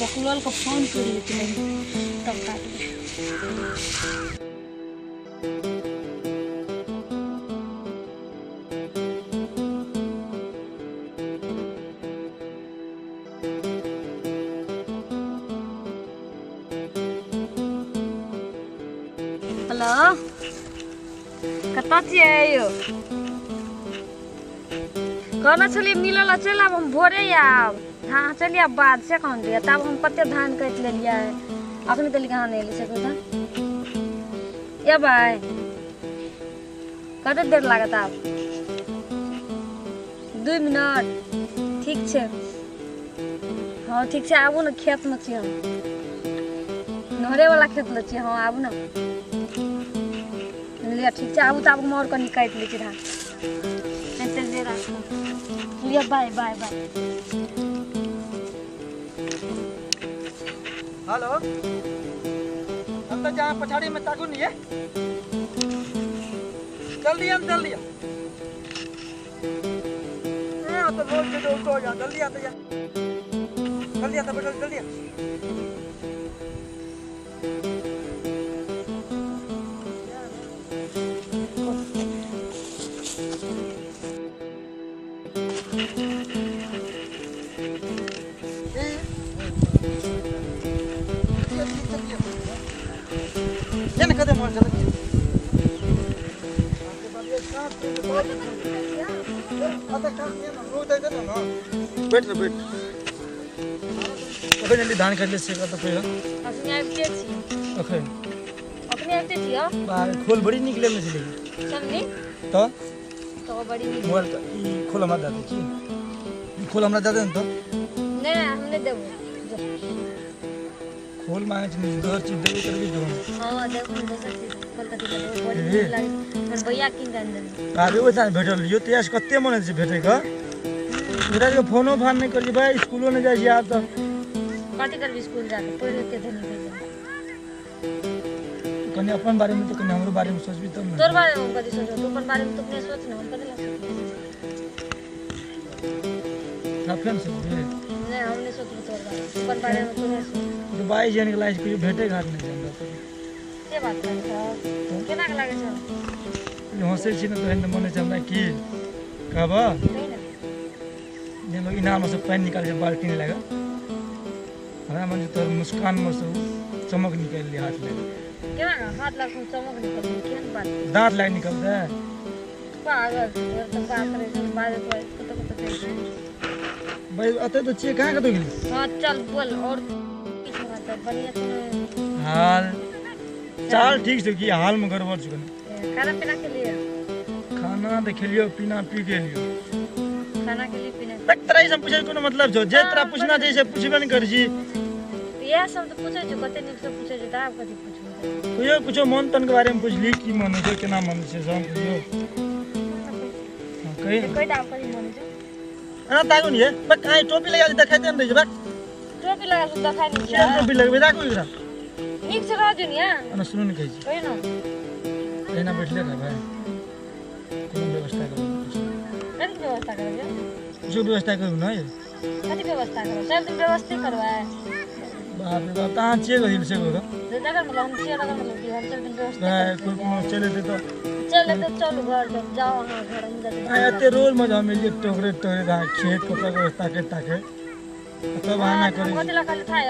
बकुलल को फोन कर लेते हैं तब काट। हेलो कतऽ छियै यौ? कहने छलियै मिलऽ लए चलि आब, हम भोरे आयब। हाँ चलिए आब बाद से कौन दिया तब हम कते धान काटि लेलियै अखनी तक कहाँ नहीं एलै से कहू तऽ एबै कते देर लागत आब? 2 मिनट ठीक छै। हाँ ठीक छै आबू ने, खेतमे छी हम, नहरे वाला खेतमे छी। हाँ आबू ने, लिअ ठीक छै आबू तऽ आबू, हम आओर कनि काटि लै छी धान। एते देर राखू, लिअ बाय बाय बाय। हेलो अब तक जहाँ पछाड़ी में ताकू नहीं है, जल्दी हम जल्दी आ। तो रोड के तो जा जल्दी आते जा, जल्दी आता बेटा जल्दी आ। बैठ ना बैठ, अखन जल्दी धान काटले से कत पहिला अखनी आबिते छी, अखन अखनी आबिते छी। बाहर खोल बड़ी निकले में छलै चलनी त तो बड़ी निक मोबाइल ई खोल हमरा दे की, ई खोल हमरा दे दे त नै हम नै देबो। खोल मांगे छी दोसर चीज देबो करबी जो। हां देखो दोसर चीज खोल कथि देबो, बड़ी नीक लागे पर भैया किन जान देने अरे ओइ साल भेटल यो तेस कते मन छै भेटै क। मेरा के फोनो फान नहीं कर भाई, स्कूलो नहीं जाय छी आब त कथि करबी स्कूल जाके पढ़ के धनी भेज। कनी अपन बारे में तो कनी हमरो बारे में सोचबी तब न। तोर बारे में हम कथि सोचब, तू अपन बारे में तो अपने सोच न, हम कथि ला सोचब? अपन सोचबी नहीं, हम नहीं सोचब तोर बारे में, अपन बारे में तू नहीं सोच। तो भाई जन के लाइफ कोई भेटे घाट नहीं हमरा तो से बात लागे छौ, केना के लागे छौ? हंसै छी न तो एहन मन छै हमरा की कहब जे लोग इनाम से पानि निकाल के बाल्टी में लगा, हमरा मन तोर मुस्कान में से चमक निकल ले हाथ लगे। केना हाथ लग चमक निकल केहन बात? दांत लाग निकल दे पागल तोर त बात रे बात तो कत कत छै भाई अते तो छिए कहां कत गेली? हां चल बोल और किछ बात बढ़िया सुन। हाल चाल ठीक छै की हाल में गड़बड़ छै? खाना पीना के लिए खाना त खेलियो पीना पी गेलियो। खाना के लिए पीना तक तोरा ई सब पूछै कोनो मतलब छौ? जे तोरा पूछना छै से पूछबे न करै छी। इएह सब त पूछै छौ, कते नीक से पूछै छौ त आब कथि पूछबो? कहियो कुछो मन तन के बारे में पूछली की मन छै केना मन छै सब कहियो। हां कहि कहि त आब कथि मन छै? एना ताकू नि हे बक I टोपी लगा के देखाइते न रहै छै बक। टोपी लगा के देखाइ नै छै। टोपी लगबे ताकू एकरा नीक से रह जो नि। एना सुनू नि कहै छी कहि न एना बैठले रह भाई, कोनो व्यवस्था करू। कथि व्यवस्था करबै? जो व्यवस्था करू न कथि व्यवस्था करब? सब दिन व्यवस्थे करबै। बाप रे बाप तहाँ छियै कहिल से करू जकर मतलब हम छियै तकर मतलब कि हम सब दिन व्यवस्था कोइ कोनो चलि एतै त चल एतै। चलू घर जब जाओ अहाँ घर हम जाते। आ एते रोज मजा हम एलियै टोकरे टोकरे अहाँ खेत कतऽ व्यवस्था के ताके तब अहाँ ना करै। कथि लए कहलियै थाय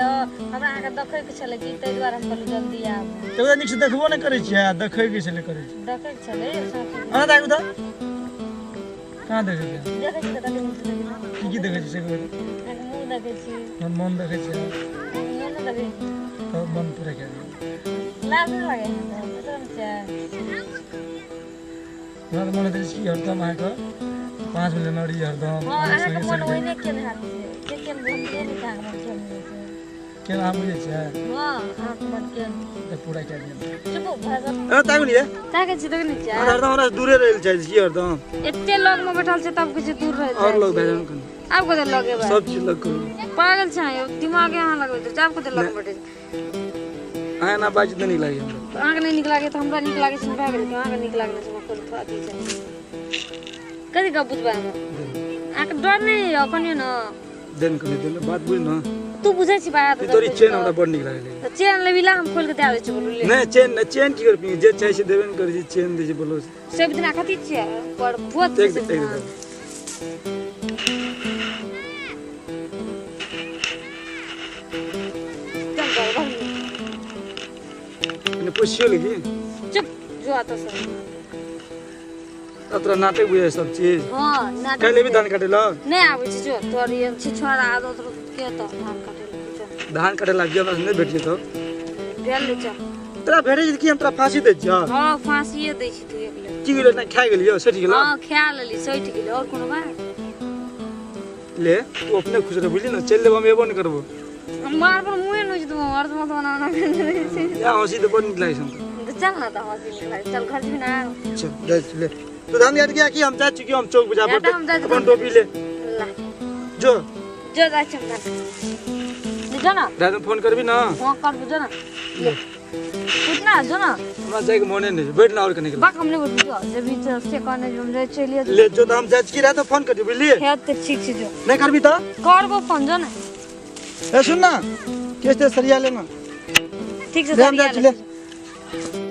हमरा अहाँके देखै के छलै कि ताहि दुआरे हम कहलहुँ जल्दी आबू। तऽ नीक से देखबो नहि करै छियै आ देखै के छलै करै छियै। देखै के छलै अहाँ ताकू तऽ कहाँ देखै छियै? देखै छी तऽ कते नीक से देखै छी। की की देखै छी से कहू? अहाँके मुँह देखै छी। हम मन देखै छियै। मन नहि देखै छी तब मन पूरा कए दियौ। लाज नहि लागै है? हमरा तऽ मन होइत अछि कि हरदम अहाँके 5 मिनट रही हरदम। हँ अहाँके मन ओहिने केने हैत से के केने हम नहि अहाँके मन केने छै। के अहाँ बुझै छियै? हां, अहाँ के मन के तऽ पूरा कए दियौ। चुप भए जा। अरे ताकू नहीं रे। ताकै छी देखै नहि छियै? हरदम हमरा दूरे रहै लए चाहै छी हरदम। एते लग में बैठल छै तब किछु दूर रहै। और लोग भए जाउ कनी। आब कतऽ लगेबै? सब चीज लग करू। पागल छै यौ, दिमाग अहाँ लगबै छै। आब कतऽ लग बैठे? अहाँ एना बाजि तऽ नीक लागै हमरा। अहाँके नहि नीक लागै तऽ हमरा नीक लागै छै, भए गेल। अहाँके नीक लागै छै कोनो अथी छै? कथी गप बुझबै हम? अहाँके डर नहि यऽ कनियो ने? देन कनी देन, बात बुझ न। तू बुझै छी बात? तोरी चेन हमरा बड़ नीक लागै। तऽ चेन लेबी ला, हम खोलि के दए दै छी, बोलू ले। नहि, चेन नहि, चेन की करबी? जे चाहै छै देबे ने करै छी, चेन दै छै बोलो। सब दिना कथी छियै बड़ भूत। एक एक दे। पुछियो लेकिन। चुप जो आता सब। तोरा नाटक बुझै सब चीज? हां, नाटक। काल्हि एबी धान काटे ला? नहि आबै छै, जो तोर ये छिछोड़ा आदत के तऽ धान काटे ला जो। धान काटे ला हमरा नहि भेटलै तऽ भेल ले चल। तोरा भेटै छै कि हम तोरा फांसी दै छियौ? हां, फांसीए दै छी तू एक ले। की गेलै ना, खा गेलियौ, सटि गेलौ? हां, खा लेली, सटि गेलै। और कोनो बात? ले तू अपने खुश रह, बुझली ना? चलि देबो, हम एबो नहि करबो। मार पर मुँहे नोच देबो, और मत बनाना। या हँसी तऽ बड़ नीक लागै छै हमरा। तऽ चल ना, तऽ हँसी नीक लागै, चल घर जेबी ना? चल जाइ छी। ले तू धान काट गया कि हम जा चुकी, हम चौक बुझा पड़ते। अपन टोपी ले। ला जो जो, जाइ छी हम धान। जो ना। रात में फोन करबी ना? हां, करबो, जो ना। ले उठ ना, जो ना। हमरा जाइके मोने नहि छै, बैठ ना और कने। बाक, हम नहि बैठबो, जेबी तऽ से कहने हम जाइ चलिए। ले जो, तऽ हम जाइ छी, रात में फोन करबी, बुझलिए? हे तऽ ठीक छै, जो। नहि करबी तऽ? करबो फोन, जो ना। ए सुन ना, केस ते सरिया लेना। ठीक छै। ले, हम सरिया जाइ छी, ले। ले।